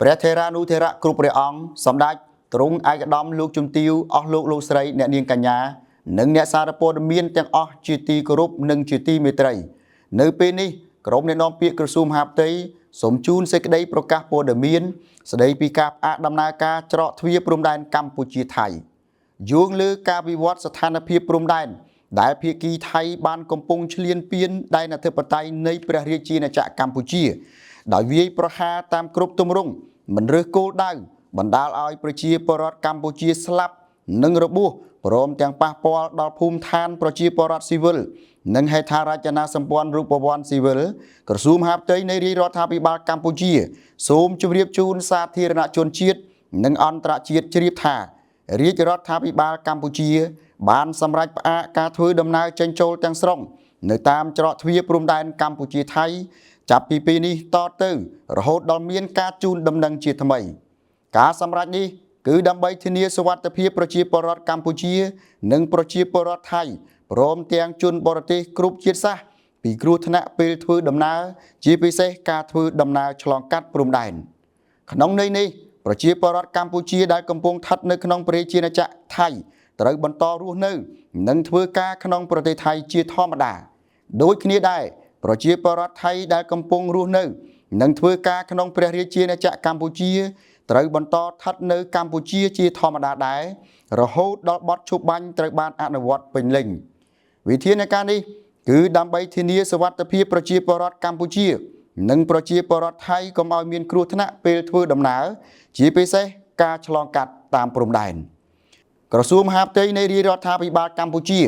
ព្រះថេរានុថេរៈគ្រប់ព្រះអង្គសម្ដេចទ្រង់ឯកឧត្តមលោកជំទាវអស់លោកលោកស្រីអ្នកនាងកញ្ញានិងអ្នកសារព័ត៌មានទាំងអស់ជាទីគោរពនិងជាទីមេត្រី នៅពេលនេះក្រុមអ្នកនាំពាក្យក្រសួងមហាផ្ទៃសូមជូនសេចក្តីប្រកាសព័ត៌មាន ស្តីពីការផ្អាកដំណើរការច្រកទ្វារព្រំដែនកម្ពុជាថៃយោងលើការវិវត្តស្ថានភាពព្រំដែនដែលភាគីថៃបានកំពុងឈ្លានពានដែនអធិបតេយ្យនៃព្រះរាជាណាចក្រកម្ពុជា ដោយវាយប្រហារតាមគ្រប់ទម្រង់មិនរើសគោលដៅបណ្ដាលឲ្យប្រជាពលរដ្ឋកម្ពុជាស្លាប់និងរបួសព្រមទាំងប៉ះពាល់ដល់ភូមិឋានប្រជាពលរដ្ឋស៊ីវិលនិងហេដ្ឋារចនាសម្ព័ន្ធរូបវន្តស៊ីវិលក្រសួងមហាផ្ទៃនៃរាជរដ្ឋាភិបាលកម្ពុជា សូមជម្រាបជូនសាធារណជនជាតិនិងអន្តរជាតិជ្រាបថារាជរដ្ឋាភិបាលកម្ពុជា បានសម្រេចផ្អាកការធ្វើដំណើរចេញចូលទាំងស្រុងនៅតាមច្រកទ្វារព្រំដែនកម្ពុជាថៃ ចាប់ពីពេលនេះតទៅ រហូតដល់មានការជូនដំណឹងជាថ្មី ការសម្រេចនេះគឺដើម្បីធានាសុវត្ថិភាពប្រជាពលរដ្ឋកម្ពុជា និងប្រជាពលរដ្ឋថៃព្រមទាំងជនបរទេសគ្រប់ជាតិសាសន៍ពីគ្រោះថ្នាក់ពេលធ្វើដំណើរជាពិសេសការធ្វើដំណើរឆ្លងកាត់ព្រំដែន ក្នុងន័យនេះប្រជាពលរដ្ឋកម្ពុជាដែលកំពុងស្ថិតនៅក្នុងប្រជាណាចក្រថៃត្រូវបន្តរស់នៅ និងធ្វើការក្នុងប្រទេសថៃជាធម្មតាដូចគ្នាដែរប្រជាពលរដ្ឋថៃដែលកំពុងរស់នៅ និងធ្វើការក្នុងព្រះរាជាណាចក្រកម្ពុជា ត្រូវបន្តស្ថិតនៅកម្ពុជាជាធម្មតាដែររហូតដល់បទឈប់បាញ់ត្រូវបានអនុវត្តពេញលេញវិធានការនេះគឺដើម្បីធានាសុវត្ថិភាពប្រជាពលរដ្ឋកម្ពុជា និងប្រជាពលរដ្ឋថៃកុំឲ្យមានគ្រោះថ្នាក់ពេលធ្វើដំណើរជាពិសេសការឆ្លងកាត់តាមព្រំដែនក្រសួងមហាផ្ទៃនៃរាជរដ្ឋាភិបាលកម្ពុជា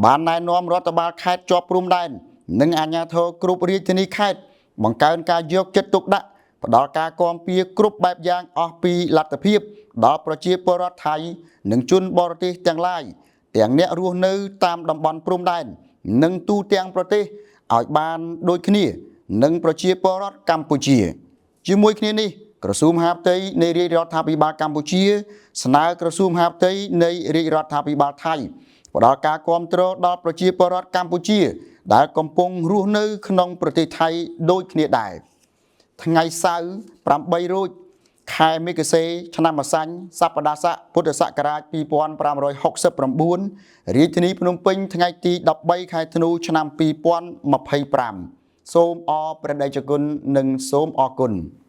បានណែនាំរដ្ឋបាលខេត្តជាប់ព្រំដែននិងអាជ្ញាធរគ្រប់រាជធានីខេត្តបង្កើនការយកចិត្តទុកដាក់ផ្ដល់ការគាំពារគ្រប់បែបយ៉ាងអស់ពីលទ្ធភាពដល់ប្រជាពលរដ្ឋថៃនិងជនបរទេសទាំងឡាយទាំងអ្នករស់នៅតាមតំបន់ព្រំដែននិងទូទាំងប្រទេសឲ្យបានដូចគ្នា និងប្រជាពលរដ្ឋកម្ពុជា ជាមួយគ្នានេះក្រសួងមហាផ្ទៃនៃរាជរដ្ឋាភិបាលកម្ពុជា ស្នើក្រសួងមហាផ្ទៃនៃរាជរដ្ឋាភិបាលថៃផ្ដល់ការគាំទ្រដល់ប្រជាពលរដ្ឋកម្ពុជា ដែលកំពុងរស់នៅក្នុងប្រទេសថៃដូចគ្នាដែរថ្ងៃសៅរ៍8រោចខែមេគសេឆ្នាំម្សាញ់សប្តាហ៍ស័កពុទ្ធសករាជ2569រាជធានីភ្នំពេញថ្ងៃទី13ខែធ្នូឆ្នាំ2025សូមអរព្រះតេជគុណនិងសូមអរគុណ។